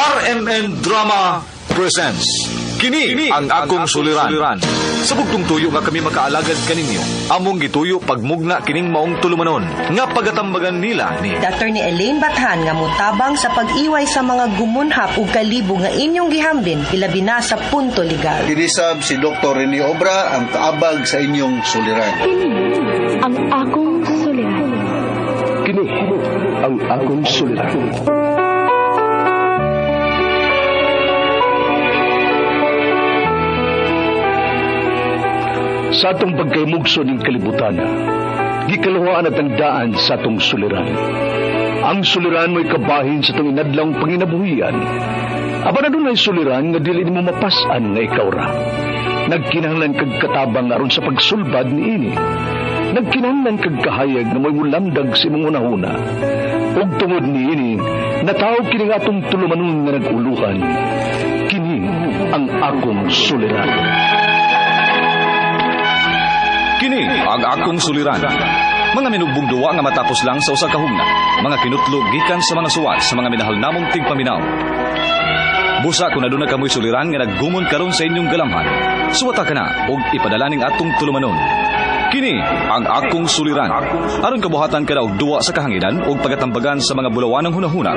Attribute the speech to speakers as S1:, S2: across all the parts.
S1: RMN Drama presents Kini ang akong suliran. Sa bugtong tuyo nga kami makaalagad kaninyo, among gituyo pagmugna kining maong tulumanon nga pagatambagan nila ni
S2: Attorney Elaine Bathan nga mutabang sa pag-iway sa mga gumunhap ug kalibo nga inyong gihambin ilabi na sa punto legal.
S3: Kinisab si Dr. Rene Obra ang kaabag sa inyong suliran.
S4: Kini ang akong suliran.
S5: Kini ang akong suliran. Sa atong pagkaymugso ning kalibutan, gikaluhaan at ang daan sa atong suliran. Ang suliran mo'y kabahin sa atong inadlawng panginabuhian. Apan adunay suliran nga dili nimo mapas-an nga ikaw ra. Nagkinahanglan kag katabang aron sa pagsulbad niini. Nagkinahanglan kag kahayag nga mo'y mulamdag sa imong hunahuna. Ug tungod niini, natawag kini nga atong tulumanon nga nag-uluhan. Kini ang akong suliran.
S1: Kini ang akong suliran. Mga minugbong duwa nga matapos lang sa usa ka hugna. Mga kinutlog gikan sa mga suwat sa mga minahal namong tigpaminaw. Busa kung aduna kamoy suliran nga naggumon karon sa inyong galamhan. Suwata ka na og ipadala ning atong tulumanon. Kini ang akong suliran. Aron kabuhatan ka na og duwa sa kahanginan og pagatambagan sa mga bulawanang hunahuna.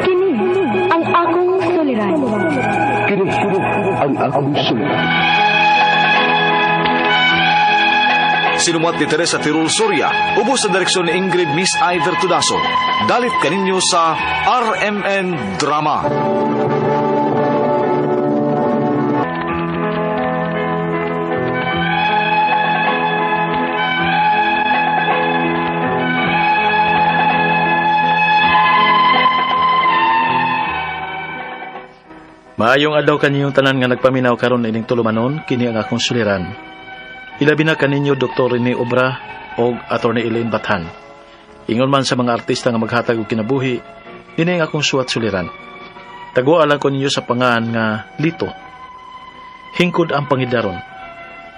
S4: Kini ang akong suliran.
S5: Kini ang akong suliran.
S1: Sinumuat ni Teresa Tirul Soria, ubos sa direksyon ni Ingrid Miss Iver Tudaso. Dalit kaninyo sa RMN Drama.
S6: Maayong adlaw kaninyong tanan nga nagpaminaw karon ining tulumanon, kini ang akong suliran. Ilabi na kaninyo Dr. Rene Obra og Attorney Elaine Bathan. Ingon man sa mga artista nga maghatag og kinabuhi, dini ang akong suwat suliran. Taguan lang ko ninyo sa pangan nga Lito. Hingkod ang pangidaron.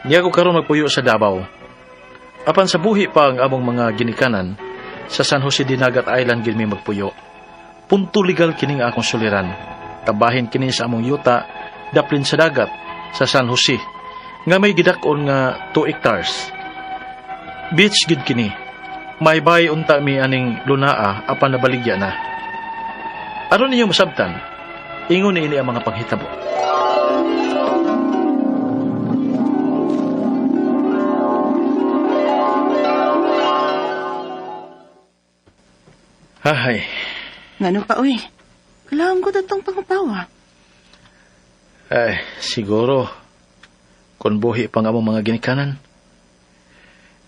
S6: Niya ko karon magpuyo sa Davao. Apan sa buhi pa ang among mga ginikanan, sa San Jose Dinagat Island gid mi magpuyo. Punto legal kining akong suliran. Tabahin kini sa among yuta, daplin sa dagat, sa San Jose, nga may gidak-on nga 2 hectares. Beach gid kini. May bay unta mi aning lunaa apan nabaligya na. Aron ninyo masabtan, ingon niini ang mga panghitabo. Hahay,
S7: Ngano ka, uy? Kailangan ko datong pangupawa.
S6: Ay, siguro, kung buhi pang among mga ginikanan,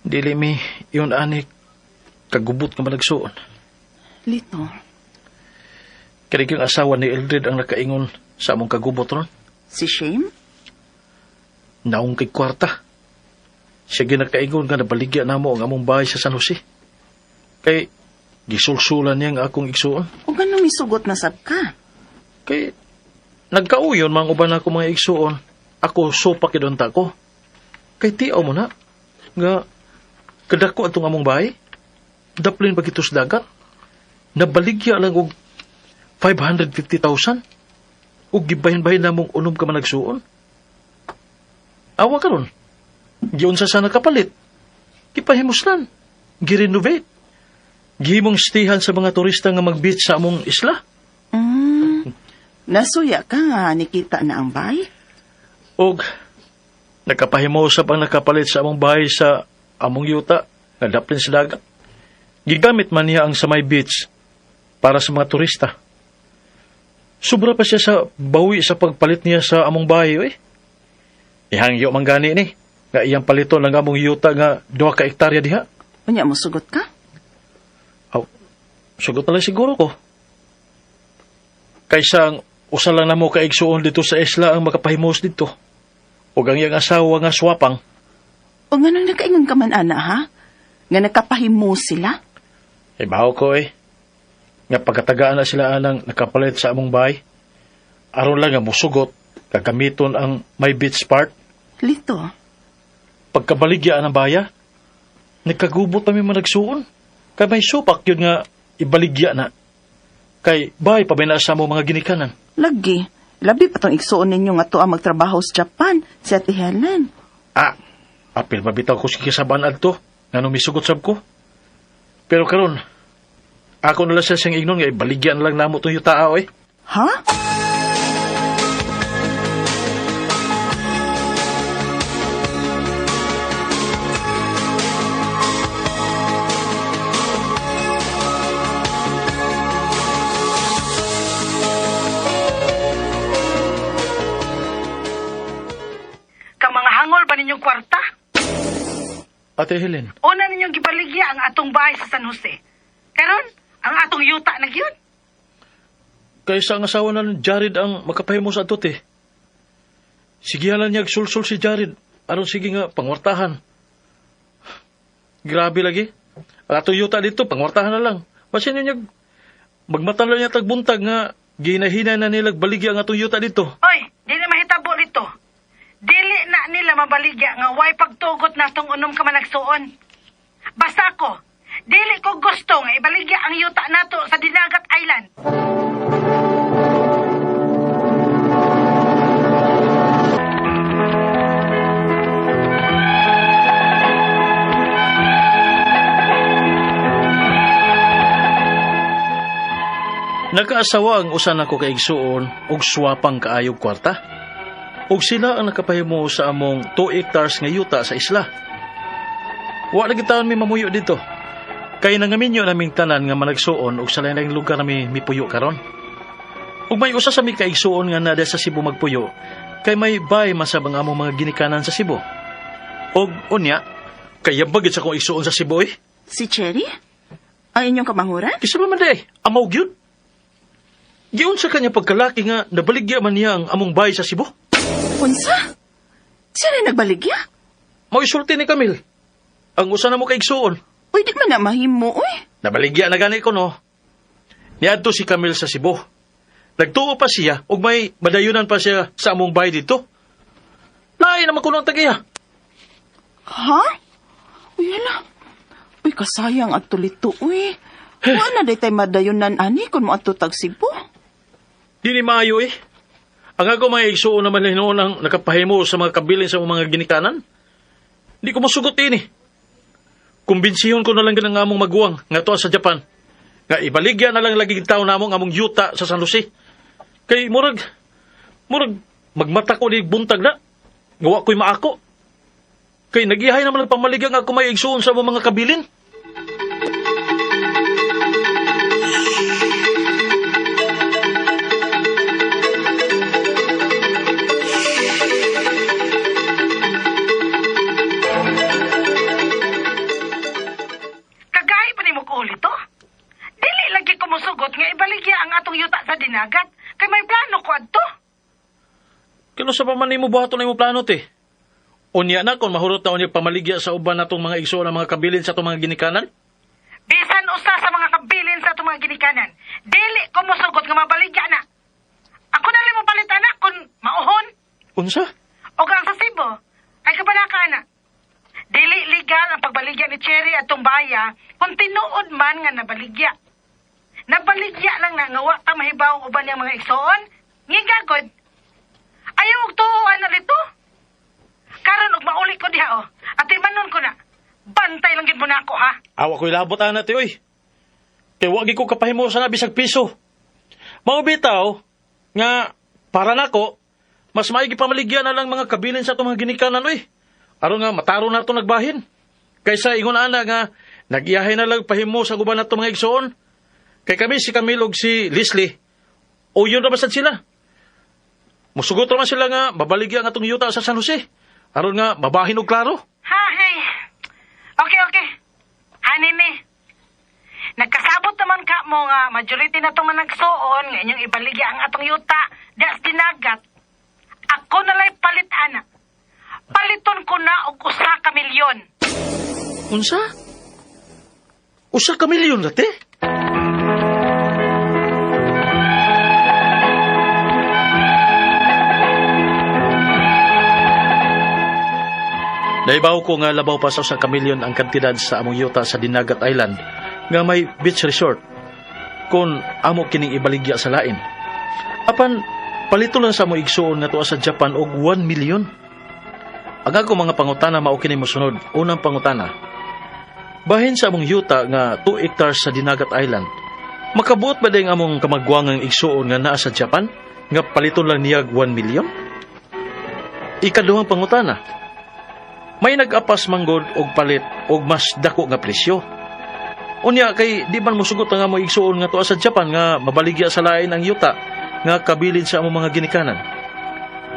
S6: dili mi yun ani kagubot nga malagsuon.
S7: Lito,
S6: Kaya yung asawa ni Eldred ang nakaingon sa among kagubot ron.
S7: si Shane?
S6: Naong kay kwarta. Siya ginakaingon nga nabaligya namo ang among bahay sa San Jose. Kay gisulsulan niya ang akong igsuon.
S7: O ganun misugot na sab ka?
S6: Kay nagkauyon mga uban ako mga igsuon. Ako sopa kidonta ko. Kay tiaw mo na nga kadako atong among bahay. Daplin pa kitos dagat. Nabaligya lang og 550,000. Ug gibahin-bahin namong unom ka managsuon. Awa karon. Giunsa sa nakapalit. Gipahimuslan. Girenovate. Gihimong stihan sa mga turista nga mag-beach sa among isla.
S7: Nasuya ka nga, nikita na ang bay?
S6: Og nagkapahimosap ang nakapalit sa among bahay sa among yuta nga daplin sa dagat. Gigamit man niya ang Samay Beach para sa mga turista. Sobra pa siya sa bawi sa pagpalit niya sa among bahay, oy. Ihangyo man gani ni nga iyang paliton ang among yuta nga 2 ka hektarya diha.
S7: Unya, musugot ka?
S6: Aw, sugot na lang siguro ko. Kaysa ang usa lang namo kaigsuon dito sa isla ang makapahimos dito. Ug ang iyang asawa nga swapang.
S7: O ganun nakaingon ka man, ana, ha? Nga nagkapahimo sila?
S6: Ibaw ko eh. Nga pagkatagaan na sila anang nakapalit sa among bahay. Aron lang nga musugot, gagamiton ang may beach part.
S7: Lito,
S6: Pagkabaligya ang baya, nagkagubot kami managsuon. Kay may supak yun nga ibaligya na. Kay bay pa na sa mo mga ginikanan.
S7: Lagi. Labi pa tong igsuon ninyo nga tuwa magtrabaho sa Japan, si Ate Helen.
S6: Ah, apil mabitaw ko sige sa adto nga misugot sab ko. Pero karon ako na lang siya siyang ingnon nga ibaligyan lang namo tong yuta oy.
S7: Ha?
S8: Kang mga hangol ba ninyong kwarta?
S6: Ate Helen,
S8: Una ninyong gibaligya ang atong bahay sa San Jose. Karon, ang atong yuta na gyud.
S6: kaysa ang asawa na ni Jared ang makapahimo sa ato te. Sige lang niya sulsul si Jared aron sige nga pangwartahan. Grabe lagi. Ang atong yuta dito pangwartahan na lang. Basin niya magmatan lang niya tagbuntag nga ginahina na nila baligya ang atong yuta dito.
S8: Oy, dili mahitabo dito. Dili na nila mabaligya nga way pagtugot natong unom ka managsuon. Basta ako, dili ko gusto nga ibaligya ang yuta nato sa Dinagat Island.
S6: Nakaasawa ang usa nako ka igsuon og swapang kaayog kwarta. Ug sila ang nakapahimo sa among 2 hectares nga yuta sa isla. Wa lagi taon mi mamuyo dito. Kay nangaminyo naming tanan nga managsuon og sa lain lugar nami mipuyo karon. Ug may usa sa mi kaigsuon nga nada sa Cebu magpuyo kay may bay masab ang among mga ginikanan sa Cebu. Og unya, kay yabag sa akong igsuon sa Cebu eh.
S7: Si Cherry? Ang inyong kamanguran?
S6: Isa ba man day, amaw gyud. Giun sa kanya pagkalaki nga nabaligya man niya ang among bahay sa Cebu.
S7: Unsa? Siya na nagbaligya?
S6: Mao isulti ni Camille. Ang usa na mo kaigsuon.
S7: Uy, di man na mahimo, uy.
S6: Nabaligya na gani ko no. Niadto si Camille sa Cebu. Nagtuo pa siya ug may madayunan pa siya sa among bahay dito. Lain naman kuno ang tagiya.
S7: Ha? Uy, hala. Uy, kasayang at tulito, uy. Wa na day tay madayunan ani kung mo adto tag Cebu.
S6: Di ni maayo eh. Ang ako mga igsuon naman hinuon ang nakapahimo sa mga kabilin sa mga ginikanan. Di ko masugot ini. Kumbinsihon ko na lang ganang among maguwang nga tuwa sa Japan. Nga ibaligya na lang lagi tao namong among yuta sa San Jose. Kay murag magmata ko ni buntag na. Gawa ko'y maako. Kay nagihay naman ang pamaligya nga ako may igsuon sa among mga kabilin.
S8: Kagay pa nimo ko ulit to. Dili lagi ko mosugot nga ibaligya ang atong yuta sa Dinagat kay may plano ko adto.
S6: Kano sa pa man nimo buhaton na imo plano te? Unya na kung mahurot na unya pamaligya sa uban natong mga igsuon ang mga kabilin sa atong mga ginikanan.
S8: Bisan usa sa mga kabilin sa atong mga ginikanan, dili ko mosugot nga mabaligya na. Ako na lang mo palit ana kung mauhon.
S6: Unsa?
S8: O ang sa Cebu, ay kabalaka ana. Dili legal ang pagbaligya ni Cherry atong baya kung tinuod man nga nabaligya. Nabaligya lang na nga wa ta mahibaw uban niyang mga igsoon, ngigagod. Ayaw og tuoan na dito. Karon og mauli ko diha oh. At manon ko na. Bantay lang gid mo na ako ha.
S6: Awa ko'y labot ana te oy. Kay wa ko kapahimo sa bisag piso. Mao bitaw nga para nako mas maigi pamaligya na lang mga kabilin sa atong mga ginikanan oy. Aron nga mataro na ato nagbahin. Kaysa ingon ana nga nagiyahay na lang pahimo sa uban nato mga igsoon. Kay kami si Camille ug si Leslie. O yun ra sad sila. Musugot ra man sila nga mabaligya ang atong yuta sa San Jose. Aron nga mabahin og klaro.
S8: Ha, hey. Okay, okay. Ani ni. Nagkasabot naman ka mo nga majority na itong managsuon nga inyong ibaligya ang atong yuta das dinagat. Ako na lay palit ana. Paliton ko na og usa ka milyon.
S6: Unsa? Usa ka milyon na te? Naibaw ko nga labaw pa sa usa ka milyon ang kantidad sa among yuta sa Dinagat Island nga may beach resort. Kung amo kining ibaligya sa lain. Apan palito lang sa amo igsuon nga tuwa sa Japan og 1 million. Ang ako mga pangutana mao kini mosunod. Unang pangutana. Bahin sa among yuta nga 2 hectares sa Dinagat Island, makabuot ba din among kamagwangang igsuon nga naa sa Japan nga paliton lang niyag 1 million? Ikaduhang pangutana. May nag-apas manggod og palit og mas dako nga presyo. Unya kay di man mosugot ang among igsuon nga tuwa sa Japan nga mabaligya sa lain ang yuta nga kabilin sa among mga ginikanan.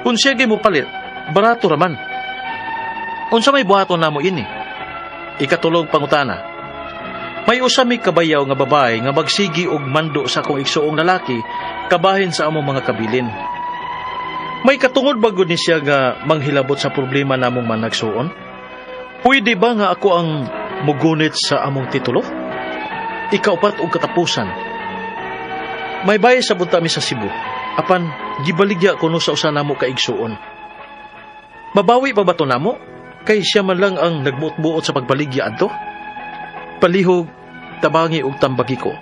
S6: Kung siya mo palit, barato raman. Unsa may buhaton namo ini? Ikatulong pangutana. May usa mi kabayaw nga babae nga magsigi og mando sa akong igsuong lalaki kabahin sa among mga kabilin. May katungod ba gud ni siya nga manghilabot sa problema namong managsuon? Pwede ba nga ako ang mugunit sa among titulo? Ikaupat og katapusan. May bayay sa bunta mi sa Cebu. Apan gibaligya kuno sa usa namo ka igsuon. Mabawi pa ba to namo? Kay siya man lang ang nagbuot-buot sa pagbaligya adto. Palihog, tabangi og tambagi ko.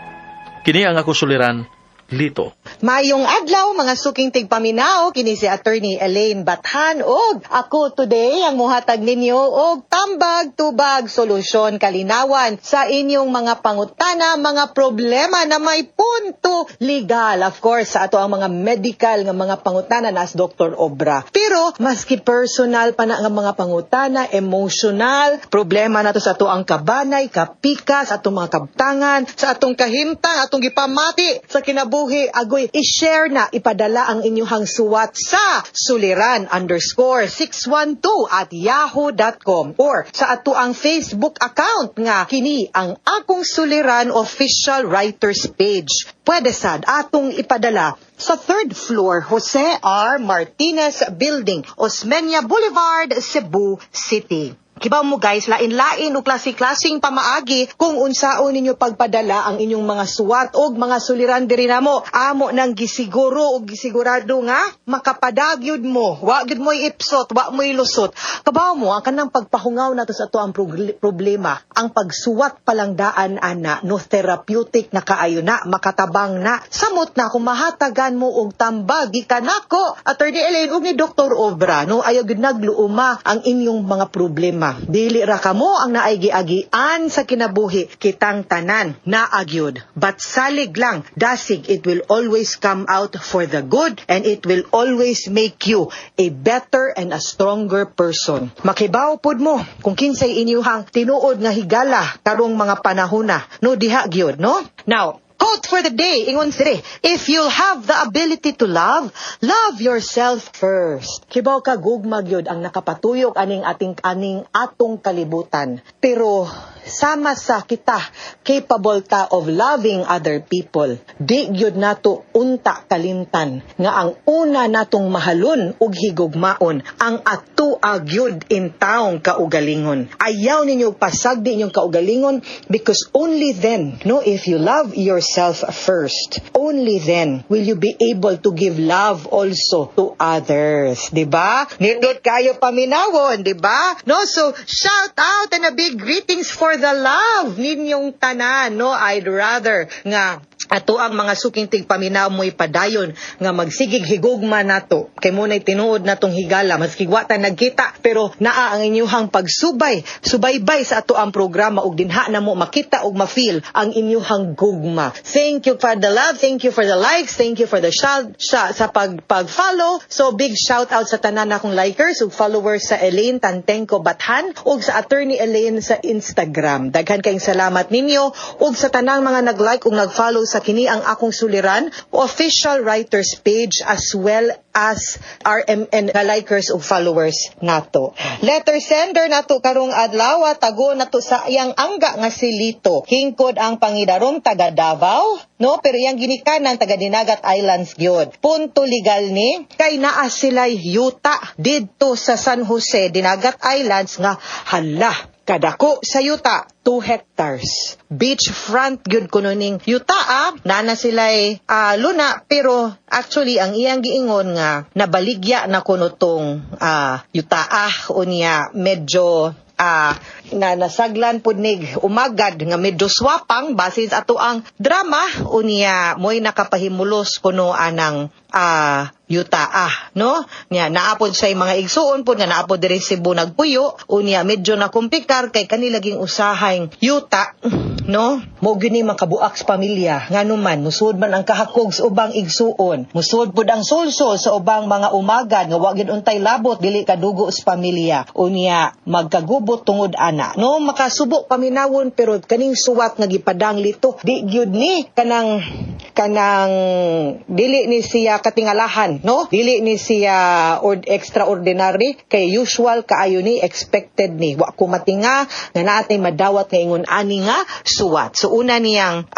S6: Kini ang ako suliran, Lito.
S2: Mayong adlaw, mga suking tigpaminaw, kini si Attorney Elaine Bathan og ako today ang muhatag ninyo og tambag tubag, solusyon, kalinawan sa inyong mga pangutana, mga problema na may punto legal. Of course, sa ato ang mga medical nga mga pangutana nas Dr. Obra. Pero maski personal pa na nga mga pangutana, emotional, problema nato sa ato ang kabanay, kapikas, atong mga kabtangan, sa atong kahimtang, atong gipamati sa kinabuhi, agoy, i-share na, ipadala ang inyong suwat sa suliran_612@yahoo.com or sa ato ang Facebook account nga kini ang Akong Suliran Official Writers Page. Pwede sad atong ipadala sa third floor, Jose R. Martinez Building, Osmeña Boulevard, Cebu City. Kibaw mo guys, lain-lain o klase-klaseng pamaagi kung unsaon ninyo pagpadala ang inyong mga suwat o mga suliran diri namo. Amo nang gisiguro o gisigurado nga makapadagyud mo. Wa gyud mo ipsot, wa mo lusot. Kabaw mo ang kanang pagpahungaw nato sa ato ang problema, ang pagsuwat palang daan ana no, therapeutic na kaayo na, makatabang na. Samot na kung mahatagan mo og tambag gikan nako, Attorney Elaine, ug ni Dr. Obra, no, ayaw gyud nagluuma ang inyong mga problema. Dili ra kamo ang naay giagian sa kinabuhi, kitang tanan naagyod. But salig lang, dasig it will always come out for the good and it will always make you a better and a stronger person. Makibaw pod mo kung kinsay inyuhang tinuod nga higala karong mga panahona. No, diha gyud, no? Now, quote for the day, ingon siri, "If you'll have the ability to love, love yourself first." Kibaw ka, gugma gyud ang nakapatuyok aning ating aning atong kalibutan. Pero sama sa kita capable ta of loving other people, di gyud nato unta kalimtan nga ang una natong mahalon ug higugmaon ang ato gyud in taong kaugalingon. Ayaw ninyo pasagdi inyong kaugalingon because only then, no, if you love yourself first, only then will you be able to give love also to others, di ba? Nindot kayo paminawon, di ba? No, so shout out and a big greetings for the love ninyong tanan, no? I'd rather nga ato ang mga suking tigpaminaw mo'y padayon nga magsigig higugma nato kay mo na'y tinuod natong higala maski wa ta nagkita, pero naa ang inyuhang pagsubay subaybay sa ato ang programa ug dinha na mo makita ug ma-feel ang inyuhang gugma. Thank you for the love, thank you for the likes, thank you for the shout sa pag follow. So big shout out sa tanan akong likers ug followers sa Elaine Tantenko Bathan ug sa Attorney Elaine sa Instagram. Daghan kayong salamat ninyo ug sa tanang mga nag-like ug nag-follow sa kini ang Akong Suliran Official Writers Page as well as RMN nga likers ug followers nato. Letter sender nato karong adlaw, tago nato sa iyang angga nga si Lito. Hingkod ang pangidarom taga Davao, no, pero iyang ginikanan taga Dinagat Islands gyud. Punto legal ni kay naa sila'y yuta didto sa San Jose, Dinagat Islands nga hala kadako sa yuta, 2 hectares. Beach front gyud kuno ning yuta ah. Nana sila'y luna, pero actually ang iyang giingon nga nabaligya na kuno tong yuta ah, unya medyo nga nasaglan pud nig umagad nga medyo swapang basin sa ato ang drama. Unya mo'y nakapahimulos kuno anang yuta, no? Nya naapod siya mga igsuon pud nga naapod diri Cebu nagpuyo. Unya medyo nakumplikar kay kanilaging usahay yuta, no? Mo gyud ni makabuak sa pamilya, ngano man musud man ang kahakog sa ubang igsuon, musud pud ang sulsul sa ubang mga umagad nga wa gyud untay labot, dili kadugo sa pamilya. Unya magkagubot tungod ana, no? Makasubo paminawon, pero kaning suwat nga gipadang lito, di gyud ni kanang dili ni siya katingalahan, no? Dili ni siya extraordinary kay usual kaayo ni, expected ni. Wa ko matinga nga naatay madawat nga ingon ani nga suwat. So una niyang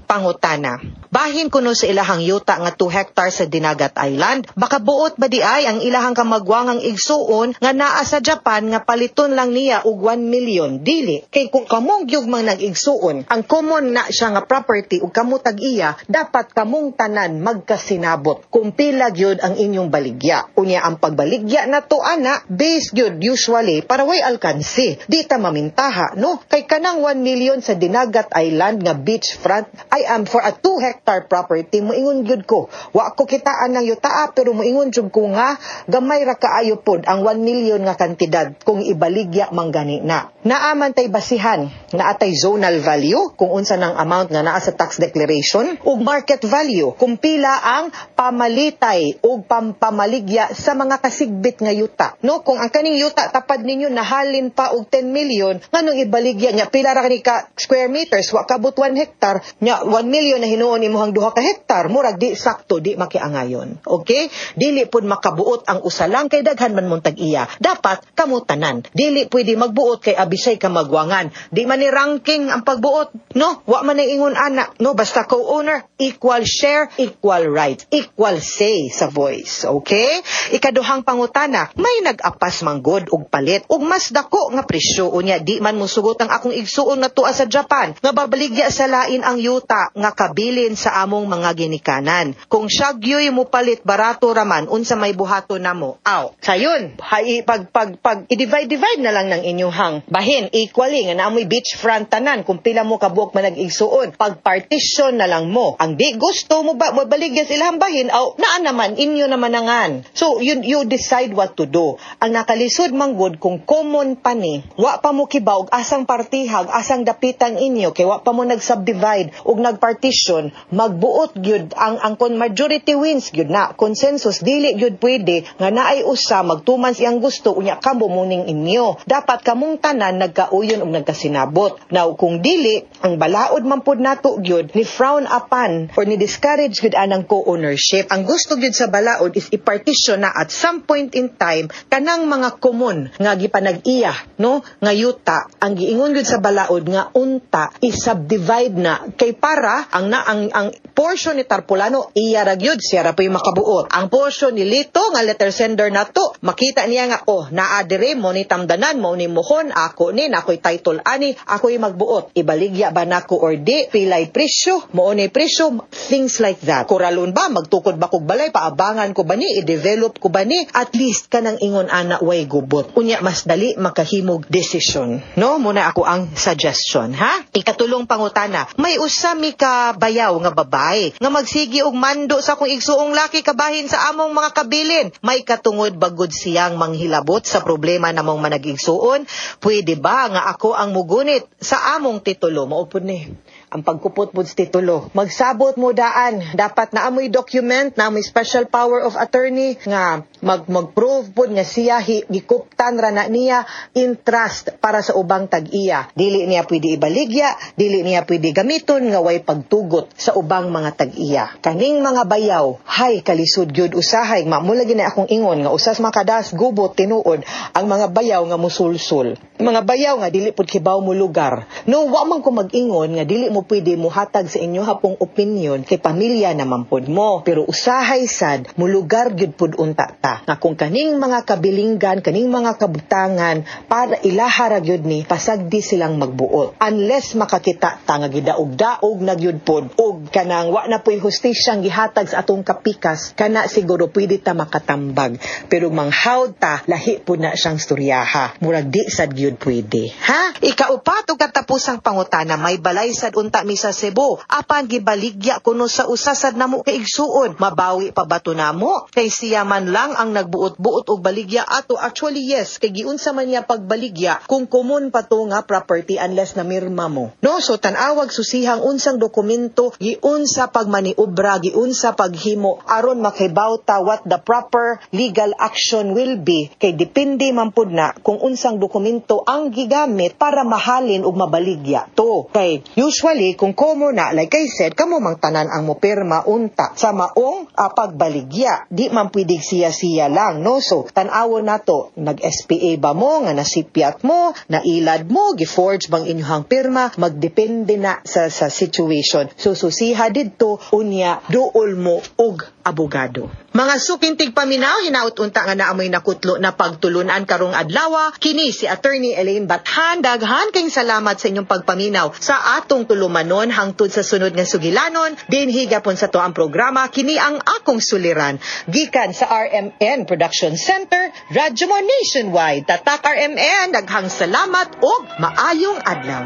S2: pangutana, bahin kuno sa ilahang yuta nga 2 hectares sa Dinagat Island, baka buot ba di ay ang ilahang kamagwangang igsuon nga naa sa Japan nga paliton lang niya og 1 million? Dili kay kung kamong gyud mang nag-igsuon, ang common na siya nga property ug kamo tag-iya, dapat kamong tanan magkasinabot kung pila gyud ang inyong baligya. Unya ang pagbaligya na to ana, base gyud usually para way alkansi, di ta mamintaha, no? Kay kanang 1 million sa Dinagat Island nga beach front I am for a 2 hectare property, moingon gyud ko, wa ko kitaan ng yutaa, pero moingon jud ko nga gamay ra kaayo pod ang 1 million nga kantidad kung ibaligya man gani na. Naa man tay basihan, naa tay zonal value kung unsa nang amount nga naa sa tax declaration ug market value kung pila ang pamalitay ug pampamaligya sa mga kasigbit nga yuta, no? Kung ang kaning yuta tapad ninyo nahalin pa og 10 million, nganong ibaligya niya? Pila ra kani ka square meters? Wa kabot 1 hectare. Nya 1 million na hinuon imuhang 2 ka hektar, murag di sakto, di makiangayon. Okay, dili pud makabuot ang usa lang kay daghan man mong tag-iya. Dapat kamo tanan. Dili pwede magbuot kay abisay kamagwangan. Di man ni ranking ang pagbuot, no? Wa man ni ingon ana, no? Basta co-owner, equal share, equal rights, equal say sa voice. Okay, ikaduhang pangutana, may nag-apas manggod og palit og mas dako nga presyo. Unya di man mosugot ang akong igsuon nga tuwa sa Japan nga babaligya sa lain ang yuta nga kabilin sa among mga ginikanan. Kung siya gyoy mo palit barato raman, unsa may buhaton namo? Aw, sayon hay pag pag pag i-divide divide na lang ng inyuhang bahin equally nga naamoy beach front tanan kung pila mo kabuok man nag-igsuon. Pag partition na lang mo. Ang di gusto mo ba mo baligya sa ilahang bahin, aw, naa naman inyo naman nangan. So you decide what to do. Ang nakalisod manggod kung common pa ni, wa pa mo kibaw og asang partihag, asang dapitan inyo kay wa pa mo nag-subdivide ug nag-partition, magbuot gyud ang kon majority wins gyud na, consensus. Dili gyud pwede nga naay usa magtuman siyang gusto, unya kamo muning inyo. Dapat kamong tanan nagkauyon ug nagkasinabot. Now kung dili, ang balaod man pud nato gyud ni frown upon or ni discourage gyud anang co-ownership. Ang gusto gyud sa balaod is i-partition na at some point in time kanang mga common nga gipanag-iya, no, nga yuta. Ang giingon gyud sa balaod nga unta i-subdivide na kay para ang na ang portion ni Tarpulano, iya ra gyud, siya ra po'y makabuot. Ang portion ni Lito nga letter sender nato, makita niya nga, oh, naa dire mo ni tamdanan mo ni mohon ako ni nakoy title ani, ako'y magbuot, ibaligya ba nako or di, pilay presyo mo ni presyo, things like that. Kuralon ba, magtukod ba kog balay, paabangan ko ba ni, i-develop ko ba ni? At least kanang ingon ana, way gubot. Unya mas dali makahimog decision, no? Muna ako ang suggestion, ha. Ikatulong pangutana, may usa mi ka bayaw nga babae nga magsigi og mando sa akong igsuong laki kabahin sa among mga kabilin. May katungod bagod siyang manghilabot sa problema namong manag-igsuon? Pwede ba nga ako ang mugunit sa among titulo? Maupod ni ang pagkupot pod sa titulo. Magsabot mo daan, dapat na amoy document, na amoy special power of attorney nga mag-prove pod nga siya gikuptan ra na niya in trust para sa ubang tag-iya. Dili niya pwede ibaligya, dili niya pwede gamiton nga way pagtugot sa ubang mga tag-iya. Kaning mga bayaw, hay kalisod gyud usahay, mao lagi na akong ingon nga usas makadas gubot tinuod ang mga bayaw nga musulsul. Mga bayaw nga dili pud kibaw mo lugar. No, wa man ko mag-ingon nga dili mo mo pwede muhatag sa inyo hapong opinion kay pamilya naman pod mo. Pero usahay sad, mulugar gyud pud unta ta. Nga kung kaning mga kabilinggan, kaning mga kabutangan para ilaha ra gyud ni pasagdi silang magbuot. Unless makakita ta nga gidaog-daog na gyud pod og kanang wa na po'y hustisyang gihatag sa atong kapikas, kana siguro pwede ta makatambag. Pero manghawd ta, lahi po na siyang storyaha. Murag di sad gyud pwede. Ha? Ikaupat ug katapusang pangutana, may balay sad unta mi sa Cebu. Apan gibaligya kuno sa usa sad namo ka igsuon. Mabawi pa ba to namo? Kay siya man lang ang nagbuot-buot og baligya ato. Actually yes, kay giunsa man niya pagbaligya kung common pa to nga property unless namirma mo. No, so tan-awag susihang unsang dokumento, giunsa pagmaniobra, giunsa paghimo aron makibaw ta what the proper legal action will be, kay depende man pud na kung unsang dokumento ang gigamit para mahalin ug mabaligya to. Kay usually kung komo na, like I said, kamo mang tanan ang mopirma unta sa maong pagbaligya. Di man pwedeng siya-siya lang, no? So tan-awon nato, nag-SPA ba mo nga nasipyat mo, nailad mo, gi-forge bang inyong pirma, magdepende na sa situation. So susiha didto, unya duol mo og abogado. Mga suking tigpaminaw, hinaut unta nga naamoy nakutlo na pagtulunan karong adlaw. Kini si Attorney Elaine Bathan. Daghan kayong salamat sa inyong pagpaminaw sa atong tulumanon hangtod sa sunod nga sugilanon. Dinhi gapon sa to ang programa, kini ang akong suliran. Gikan sa RMN Production Center, Radyo Mo Nationwide. Tatak RMN, daghang salamat ug maayong adlaw.